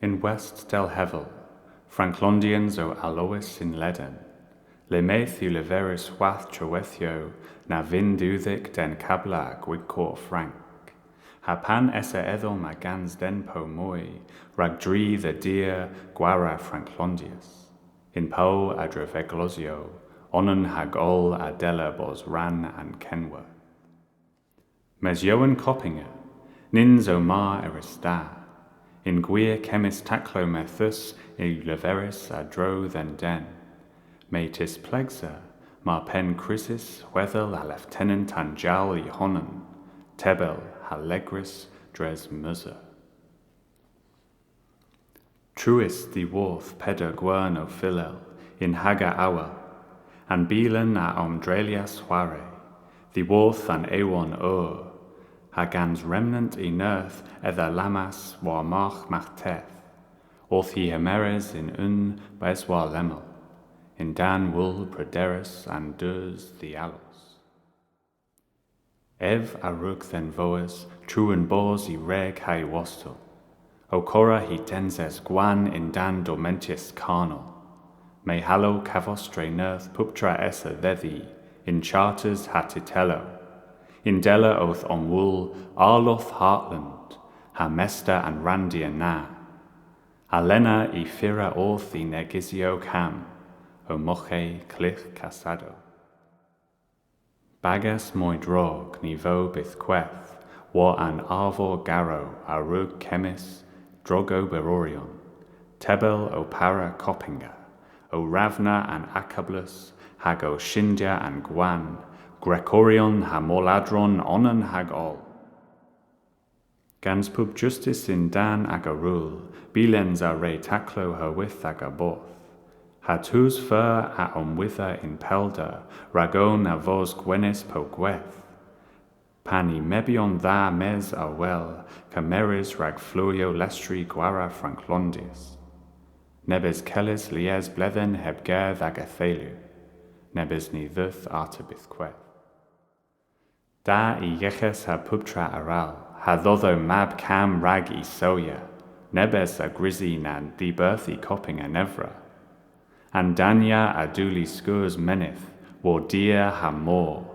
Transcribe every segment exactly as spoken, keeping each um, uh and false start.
Yn west dell hevel, Franklondyans o alowys yn Leden, le mayth yw leverys hwath treweythyow na vynn dewdhek den kabla a gwigkor frank. Ha pan esa edhom a gans den po moy, rag dri dhe dir gwara Franklondys, yn pow a dreveglosyow, onan hag oll a della bos rann an kenwerth. Mes Jowan Koppinger, nyns o mar erys da, yn gwir kemmys taklow methus yw leverys a-dro dhe'n den. May tisplegsa, mar penn krysys hwedhel a leftenant an jowl y honan, tebel ha legrys dres Meuse. Truys dhiworth peder gwern o filel yn hager awel, an bilen a omdreylyas hware, dhiworth an ewon eur, ha gans remnant y nerth edha lammas war margh maghteth, orth hy hemeres yn unn beswar lemmel, yn-dann wool prederus an dus dhiallos. Ev a wrug dhenvowes truan bos y wreg ha'y wostel, ow korra hy denses gwann yn-dann dormentys karnal. May hallo kavos dre nerth puptra esa dhedhi yn charters ha tithellow, yndella owth omwool Arlodh Hartland ha mester an ranndir na. Alena y furva orth y negysyow kamm, ow moghe klich kasadow. Bagas moy drog ny vo bythkweth war an arvor garow a wrug kemmys drogoberoryon, tebel ow para Koppinger, ow ravna an akablus hag ow shyndya an gwann, grekoryon ha morladron onan hag oll. Gans pub justis yn-dann aga rul, bilens a wre taklow herwydh aga bodh. Ha tus fur a omwidha yn pellder rag own a vos gwenys po gweth. Pan y mebyon dha mes a wel kemerys rag flewyow lestri gwara Franklondys. Nebes kellys lies bledhen heb ger dh'aga theylu. Nebes ny dheuth arta bythkweth. Da y yeghes ha puptra arall, ha dhodho mab kamm rag y sawya, nebes a grysi na dhiberthi Koppinger nevra. An danya a dewlis skeus menydh war dir ha mor,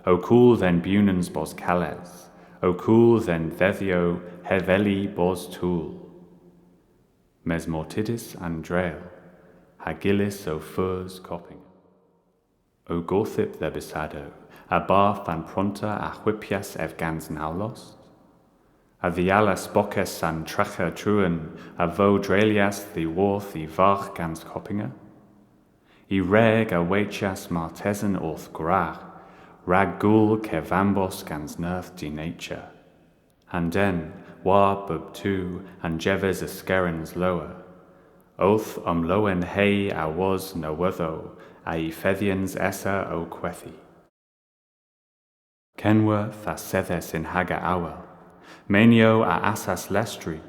ow kul dhe'n bewnans bos kales, ow kul dhe'n dhedhyow heveli bos toul. Mes mortidhys an dreylya, ha gyllys ow feus Koppinger. Ow gorthyp dhe bysadow, a-barth an pronter a hwypyas ev gans nawlost? A-dhial aspokkys an tregher truan a vo dreylyas dhiworth y vargh gans Koppinger? Y wreg a waytyas martesen orth gwragh, rag gul kevambos gans nerth dennatur. An den, war bub tu, a'n jeves eskerens lowr, owth omlowenhe awos nowodhow a'y fedhyans esa ow kwedhi. Kenwerth a sedhas yn hager awel, menyow a asas lestri,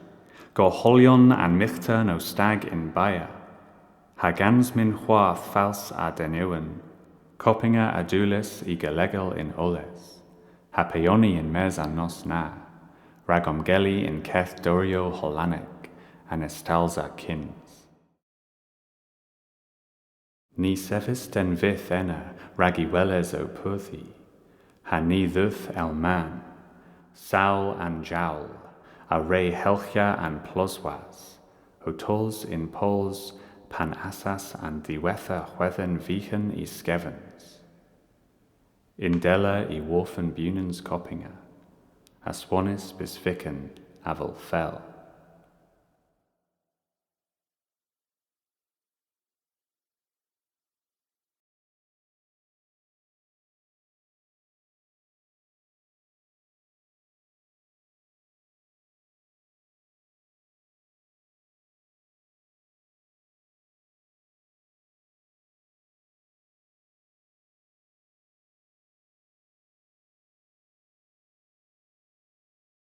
gorholyon an myghtern ow stag yn bayer. Ha gans myn hwarth fals a denewen, Koppinger a dewlis y gelegel yn oles, ha peyoni yn-mes an nos na, rag omgelli yn keth doryow Hollannek an Estalsa Kyns. Ny sevis den vyth ena rag y weles ow perthi, ha ny dheuth el mann, sawl an jowl, a wre helghya an ploswas, ow tos yn pols pan asas an diwettha hwedhen vyghan y skevens. Yndella y hwarfen bewnans Koppinger, aswonnys bys vykken avel fell.